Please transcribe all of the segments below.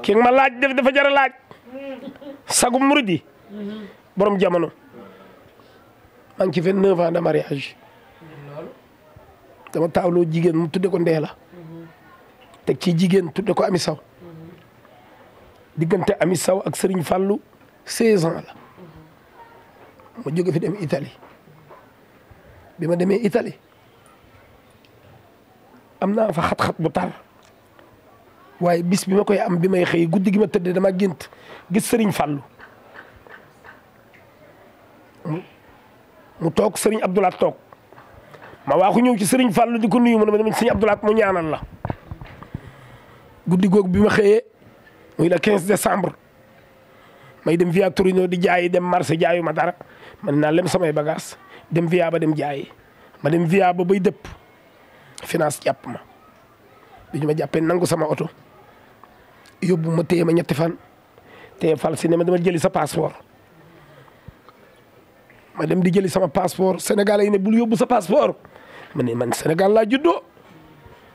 ki ma laaj dafa jar a laaj sagu murid borom jamono maa ngi ci 29 ans de mariage dama taawloo jigéen mu tudde ko Ndeela teg ci jigéen tudde ko Ami Saw diggante Ami Saw ak Serigne Fallou 16 ans la ma jóge fi dem Italie bi ma demee Italie am naa fa xat-xat bu tar waaye bis bi ma koy am bi may xëy guddi gi ma tëddee dama gént gis Serigne Fallou mu toog Serigne Abdoulaye toog ma waaxu ñëw ci Serigne Fallou di ko nuyu mu ne ma dem Serigne Abdoulaye mu ñaanal la guddi googu bi ma xëyee muy le 15 décembre may dem via Torino di jaayi dem marché jaayu ma dara man naa lem samay bagage dem via ba dem jaayi ma dem via ba bay dëpp finance jàpp ma bi ñu ma jàppee nangu sama oto yóbbu ma téye ma ñetti fan téye fal si ne ma dama jëli sa passeport ma dem di jëli sama passeport sénégalais yi ne bul yóbbu sa passeport ma ne man Sénégal laa juddoo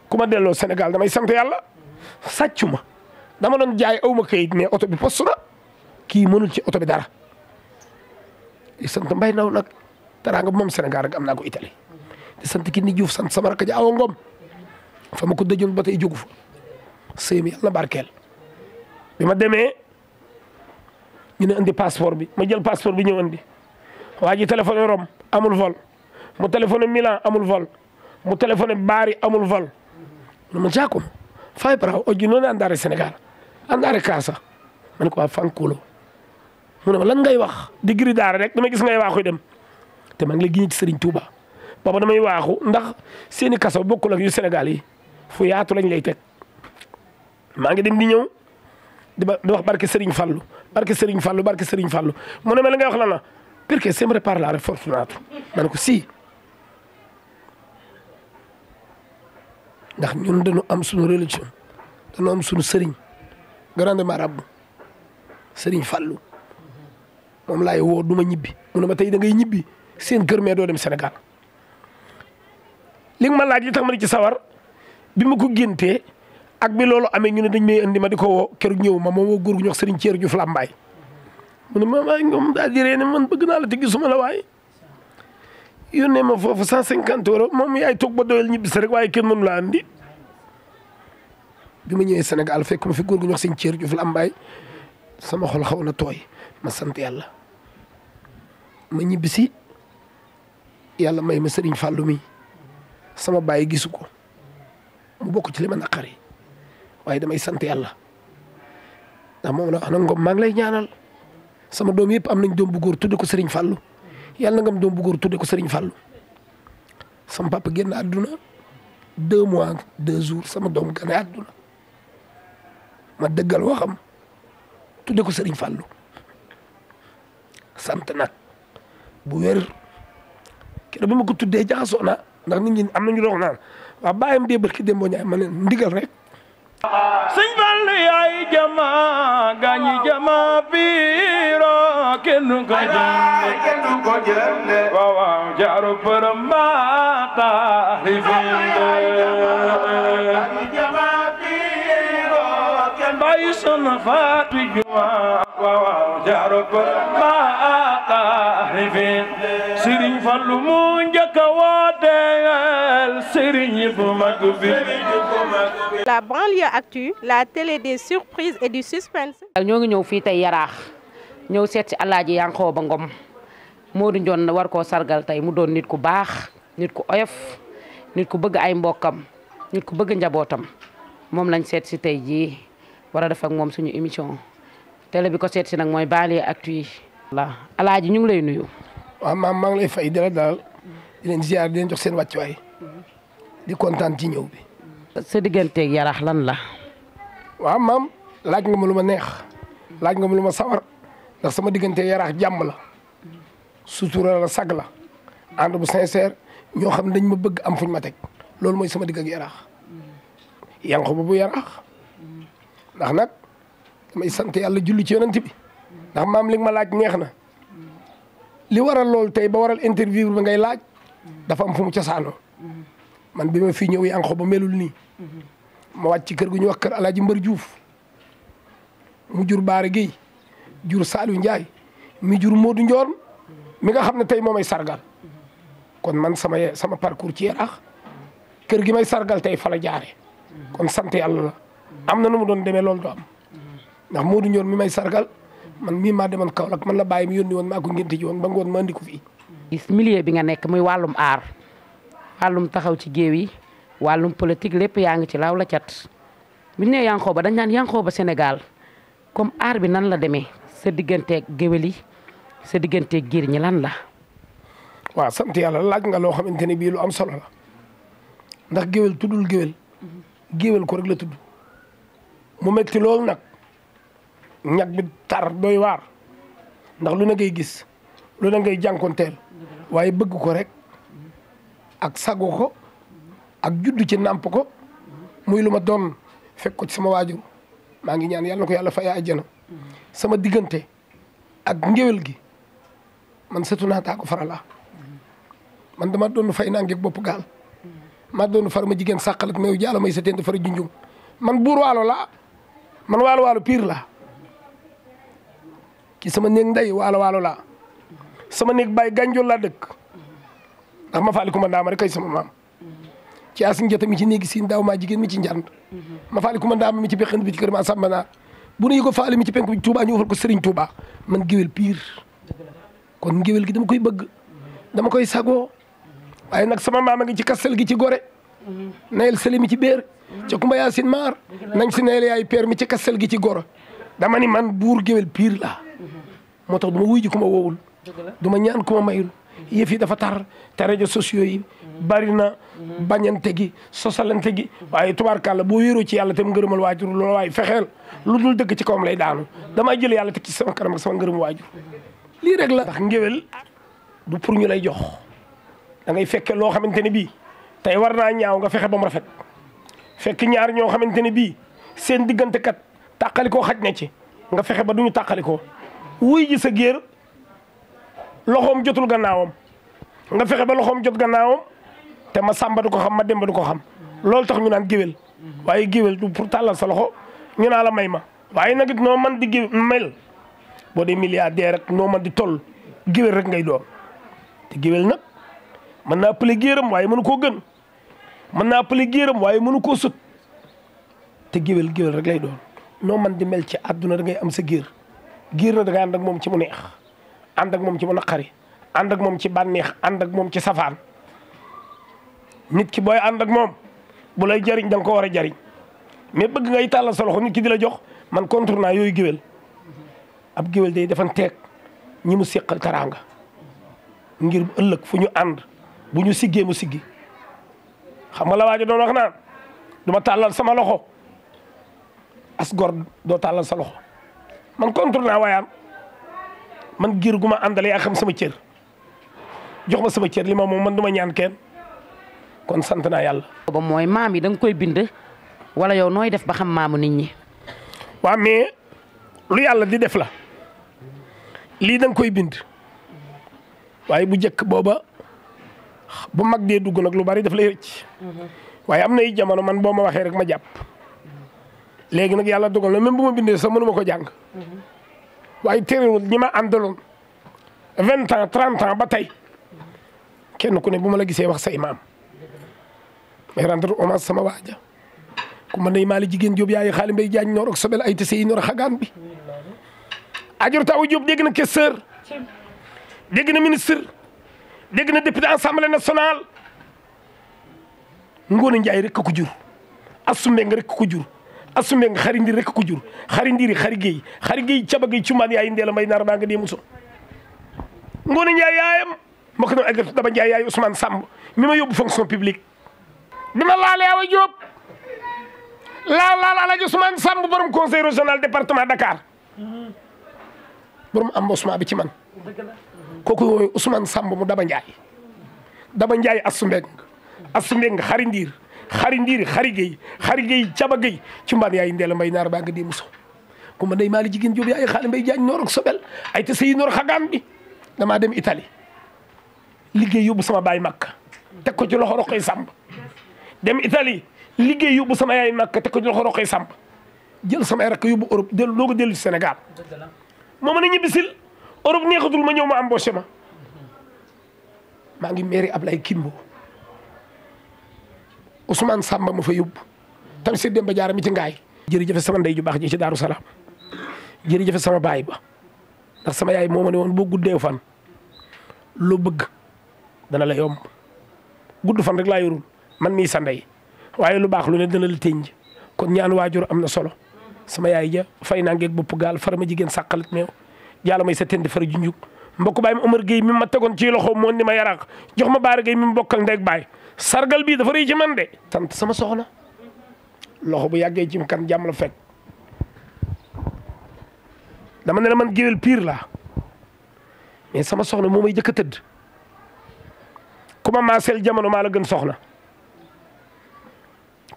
ku ma delloo Sénégal damay sant yàlla sàccu ma dama doon jaay aw ma kayit mais oto bi postu na kii mënul ci oto bi dara di sant mbay naw nag teraanga moom Sénégal rek am naa ko Italie di sant ki ni Diouf sant sama rakk ja Awa Ngom fa ma ko dëjoon ba tey jógu fa sëy mi yàlla na barkeel bi ma demee ñu ne indi passeport bi ma jël passeport bi ñëw indi waa ji téléphoné Rome amul vol mu téléphoné Milan amul vol mu téléphoné Bari amul vol ma Giacomo fai bravo oggi non andare Sénégal andare casa ma ne ko waa fankulo mu ne ma lan ngay wax di gridare rek damay gis ngay waaxu dem te maa ngi lay giñ ci Serigne Touba booba damay waaxu ndax seeni kaso bokkul ak yu Sénégal yi fu yaatu lañ lay teg maa ngi dem di ñëw di wax barke Serigne Fallou barke Serigne Fallou barke Serigne Fallou mu ne ma li ngay wax lan la perché sempre parlare fortunato ma ne ko si ndax ñun dañu am suñu religion dañu am suñu Serigne grande marabout Serigne Fallou moom laay woo du ma ñibbi mu ne ma tey da ngay ñibbi seen kër mais doo dem Sénégal li nga ma laaj li tax ma di ci sawar bi ma ko géntee ak bi loolu amee ñu ne dañ may indi ma di ko woo keroog ñëw ma woo góor gu ñu wax Serigne Thierno Diouf Lambaye mu ne ma maa ngi moom daal di ree ne man bëgg naa la te gisuma la waaye yónnee ma foofu 150 euros moom yaay toog ba doyal ñibbi sa rek waaye kenn mënu laa andi bi ma ñëwee Sénégal fekk ma fi góor gu ñu wax Serigne Thierno Diouf Lambaye sama xol xaw na tooy ma sant yàlla ma ñibbi si yàlla may ma Serigne Fallou mi sama baay gisu ko mu bokk ci li ma naqari waaye damay sant yàlla ndax moom la wax na Ngom maa ngi lay ñaanal sama doom yëpp am nañ doom bu góor tudde ko Serigne Fallou yàlla na nga am doom bu góor tudde ko Serigne Fallou sama papa génn àdduna 2 mois 2 jours sama doom gane àdduna ma dëggal waxam tudde ko Serigne Fallou sant nag bu wér keroog bi ma ko tuddee jaxasoo na ndax nit ñi am nañu doon naan waaw bàyyam dee barki Demba Ndiaye ma ne ndigal rek. sëñ Fallu yaay jama gaañi jama biiro kenn ko jënde waaw waaw jaaru përëm mbaata rifinde jama biiro kenn bàyyi sunu faatu juma waaw waaw jaaru përëm mbaata rifinde Sëriñ Fallu mu njëkk a wooteel sëriñ bu mag bi. La banlieue actu, la télé des surprises et du suspense. ñoo ngi ñëw fii tey Yaraax ñëw seet si Alaaji Yankhoba Ngom Modou Ndione war koo sargal tey mu doon nit ku baax nit ku oyof nit ku bëgg ay mbokkam nit ku bëgg njabootam moom lañ seet si tey jii war a def ak moom suñu émission télé bi ko seet si nag mooy banlieue actu yi. Alaaji ñu ngi lay nuyu. waaw maam maa ngi lay fay dara daal di leen ziar di leen jox seen wàccuwaay di kontaan ci ñëw bi. sa digganteeg Yaraax lan la. waaw maam laaj nga ma lu ma neex laaj nga ma lu ma sawar ndax sama diggante Yaraax jàmm la sutura la sag la ànd bu sincère ñoo xam dañ ma bëgg am fuñ ma teg loolu mooy sama digg ak Yaraax Yankhoba bu Yaraax ndax nag damay sant yàlla julli ci yonent bi ndax maam li nga ma laaj neex na li waral loolu tey ba waral interview bi ngay laaj dafa am fu mu cosaanoo man bi ma fi ñëw yanqo ba melul nii ma wàcc ci kër gu ñu wax kër Alaaji Mbar Diouf mu jur Baare Guèye jur Saliou Ndiaye mi jur Modou Ndior mi nga xam ne tey moo may sargal kon man sama parcours ci Yaraax kër gi may sargal tey fa la jaare kon sant yàlla la am na nu mu doon demee loolu do am ndax Modou Ndior mi may sargal man mii maa demoon Kaolack man la bàyyi mi yónni woon maa ko ngénte ji woon ba ngoon ma andi ko fii. gis milieu bi nga nekk muy wàllum aar wàllum taxaw ci géew yi wàllum politique lépp yaa ngi ci laaw la cat bu ñu nee Yankhoba dañ naan Yankhoba Sénégal comme aar bi nan la demee sa digganteeg géwél yi sa digganteeg giir ñi lan la. waaw sant yàlla laaj nga loo xamante ne bii lu am solo la ndax géwél tuddul géwél géwél ko rek la tudd mu metti loolu nag ñag bi tar doy waar ndax lu na ngay gis lu na ngay jànkonteel waaye bëgg ko rek ak sago ko ak judd ci nàmp ko muy lu ma doon fekk ko ci sama waajur maa ngi ñaan yàlla na ko yàlla fay àjjana sama diggante ak ngéwél gi man sëtu naataa ko farala man dama doon fay naa ngeeg bopp gaal maa doon far ma jigéen sàqal ak meew jaala may sa teen fara junjung man buur waalo laa man waalo pire laa ki sama néeg nday waalo laa sama néeg baay gànjool laa dëkk ndax ma faali ku ma ndaama rek kay sama maam ci asin njota mi ci néegi siin daaw maa jigéen mi ci njànd ma faali ku ma ndaama mi ci beqen bi ci kër ma sàmba naar bu nuyu ko faali mi ci penk bi Touba ñu wafal ko Serigne Touba man géwél pire kon ngéwél gi dama koy bëgg dama koy sagoo waaye nag sama maama ngi ci kastel gi ci gore nayel seli mi ci béer ca Kumba Yaasin maar nañ si nayel yaay père mi ci kastel gi ci goro dama ni man buur géwél pire laa moo tax du ma wuy ji ku ma woowul du ma ñaan ku ma mayul yëf yi dafa tar te réseaux sociaux yi bari na bañante gi sosalante gi waaye tubaarkàlla boo wéeroo ci yàlla te mu ngërëmal waajur loolu waaye fexeel lu dul dëgg ci kawam lay daanu damay jël yàlla teg ci sama kanam ak sama ngërëm waajur lii rek la ndax ngéwél du pour ñu lay jox da ngay fekke loo xamante ne bii tey war naa ñaaw nga fexe ba mu rafet fekk ñaar ñoo xamante ne bii seen diggante kat tàqalikoo xaj na ci nga fexe ba duñu tàqalikoo wuy ji sa géer loxoom jotul gannaawam nga fexe ba loxoom jot gannaawam te ma sàmba du ko xam ma demba du ko xam loolu tax ñu naan géwél waaye géwél du pour tàllal sa loxo ñu naa la may ma waaye nag it noo man di géwél mel boo dee milliardaire rek noo man di toll géwél rek ngay doon te géwél nag mën naa ëppale géeram waaye mënu koo gën mën naa ëppale géeram waaye mënu koo sut te géwél rek lay doon noo man di mel ci àdduna da ngay am sa géer na da ngay ànd ak moom ci mu neex ànd ak moom ci mu naqari ànd ak moom ci bànneex ànd ak moom ci safaan nit ki booy ànd ak moom bu lay jariñ da nga ko war a jariñ mais bëgg ngay tàllal sa loxo nit ki di la jox man contre naa yooyu géwél ab géwél day defan teeg ñi mu séqal teraanga ngir ëllëg fu ñu ànd bu ñu siggee mu siggi xam nga la waajo doon wax naan du ma tàllal sama loxo as gor doo tàllal sa loxo man contre naa waayaan man giir gu ma àndale yaa xam sama cër jox ma sama cër li ma moom man du ma ñaan kenn kon sant naa yàlla. ba mooy maam yi da nga koy bind wala yow nooy def ba xam maamu nit ñi. waaw mais lu yàlla di def la lii da nga koy bind waaye bu njëkk booba bu mag dee dugg nag lu bari daf lay rëcc waaye am na ay jamono man boo ma waxee rek ma jàpp léegi nag yàlla dogal na même bu ma bindee sax mënu ma ko jàng waaye terewul ñi ma àndaloon 20 ans 30 ans ba tey kenn ku ne bu ma la gisee wax say maam may rendre hommage sama waaja ku ma ndey maali jigéen Jóob yaay xaali mbay jaañ noor ak sobel ay tase yi noor xagaan bi ajur taw Jóob dégg na questeur dégg na ministre dégg na député assemblée nationale Ngoone Njaay rek ko jur Asu Mbeng rek ko jur Asu Mbeng xari ndir rek ko jur xari ndiri xari géey caba géey cumaan yaay ndeela mbay naar baa nga dee muso Ngoone Njaay yaayam moo ko doon Ajaratu Daba Njaay yaay Ousmane Samb mi ma yóbbu fonction publique dina laale Awa Jóob laal Alaaji Ousmane Samb borom conseil régional département Dakar borom embauchement bi ci man kooku yooyu Ousmane Samb mu Daba Njaay Asu Mbeng xari ndiir xari géey caba géey ci mbaan yaay ndeela mbay naar baa nga dee muso ku ma ndey maali jigéen Jóob yaay xaali mbay jaañ noor ak sobel ay te sey noor xagaan bi damaa dem Italie liggéey yóbbu sama baay Makka teg ko ci loxo Roqay Samb dem Italie liggéey yóbbu sama yaay Makka te ko loxo roqee samp jël sama ay rakk yóbbu Europe dellu doo ko dellu ci Sénégal moo mën a ñibbisil Europe neexatul ma ñëw ma embauché maa ngi mairie Ablaye Kimbo Ousmane Samba ma fa yóbbu Tamsir Demba Diarra mi ci ngaay jërëjëf sama ndey ju baax ji ci Daaru Salaam jërëjëf sama baay ba ndax sama yaay moo ma ne woon boo guddee fan loo bëgg dana la yomb gudd fan rek laa yorul man mii sa ndey waaye lu baax lu ne dana la tënj kon ñaan waajur am na solo sama yaay ja fay naa ngeeg bopp gaal fara ma jigéen sàqalit meew jaala may sa tendi fara junjuk mbokk baay mi Omar Gueye mi ma tegoon ci loxo moon ni ma yaraax jox ma Baara Gueye mi ma bokkal ndeeg baay sargal bii dafa rëy ci man de sant sama soxna loxo bu yàggee ci kan jàmm la fekk dama ne la man géwél pire laa mais sama soxna moo may jëkk a tëdd ku ma maaseel jamono maa la gën soxna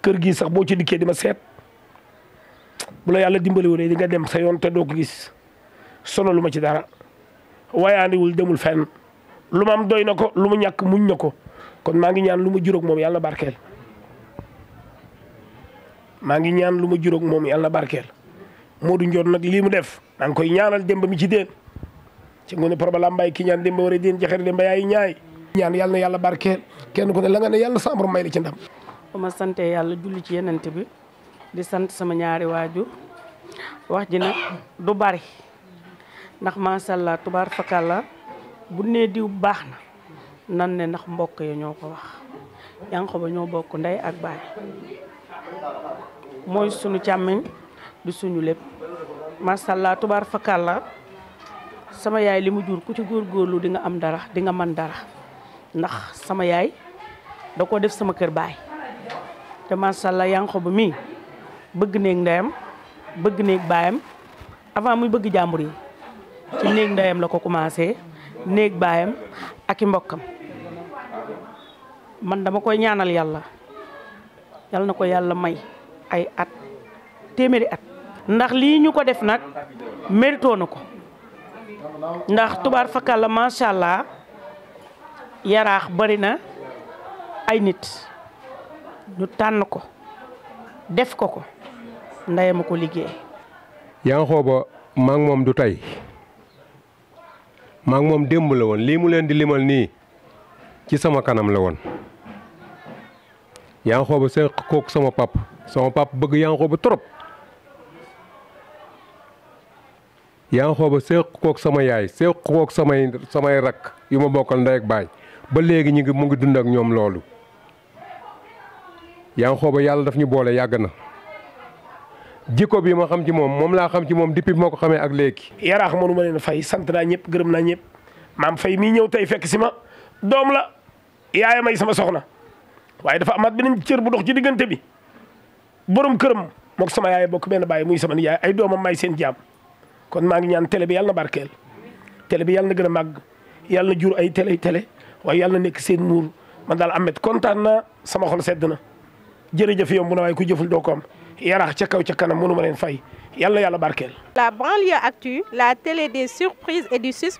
kër gii sax boo ci dikkee di ma seet bu la yàlla dimbali woon di nga dem sa yoon te doo ko gis sono lu ma ci dara wayaaniwul demul fenn lu ma am doy na ko lu mu ñàkk muñ na ko kon maa ngi ñaan lu ma juróog moom yàlla na barkeel maa ngi ñaan lu ma juróog moom yàlla na barkeel Modou Ndione nag lii mu def maa ngi koy ñaanal demba mi ci déen ci ngone proba lambay ki ñaan demba war a déen jaxere demba yaay ñaay ñaan yàlla na yàlla barkeel kenn ku ne la nga ne yàlla sa borom may la ci ndam ba ma sante yàlla julli ci yenente bi di sant sama ñaari waajur wax ji nag du bari ndax macha allah tubaar fakalla bu nee diw baax na nan ne ndax mbokk ya ñoo ko wax Yankoba ñoo bokk ndey ak baay mooy sunu càmmiñ du suñu lépp macha allah tubaar fakalla sama yaay li mu jur ku ci góorgóorlu di nga am dara di nga mën dara ndax sama yaay da ko def sama kër baay te macha allah Yankoba mii bëgg néeg ndeyam bëgg néeg baayam avant muy bëgg jàmbur yi ci néeg ndeyam la ko commencé néeg baayam ak i mbokkam man dama koy ñaanal yàlla yal na ko yàlla may ay at téeméeri at ndax lii ñu ko def nag mérito na ko ndax tubaar fakal la macha allah yaraax bari na ay nit ñu tànn ko def ko ndeyam ko liggéey. Yankoba maa ngi moom du tey maa ngi moom démb la woon lii mu leen di limal nii ci sama kanam la woon Yankoba seq kook sama pap bëgg Yankoba trop Yankoba seq kook sama yaay seq kook samay rakk yu ma bokkal ndey ak baay ba léegi mu ngi dund ak ñoom loolu Yankoba yàlla daf ñu boole yàgg na jikko bi ma xam ci moom laa xam ci moom depuis moo ko xamee ak léegi. yaraax mënu ma leen fay sant naa ñëpp gërëm naa ñëpp maam fay mii ñëw tey fekk si ma doom la yaaya may sama soxna waaye dafa amaat beneen cër bu dox ci diggante bi borom këram mook sama yaay bokk benn baay muy sama yaay ay doomam may seen jaam kon maa ngi ñaan télé bi yàlla na barkeel télé bi yàlla na gën a màgg yàlla na jur ay télé waaye yàlla na nekk seen muur man daal Ahmed kontaan naa sama xol sedd na jërëjëf yomb na waaye ku jëful doo ko am yaraax ca kaw ca kanam mënu ma leen fay yàlla barkeel. La banlieue actu, la télé des surprises et du suspense.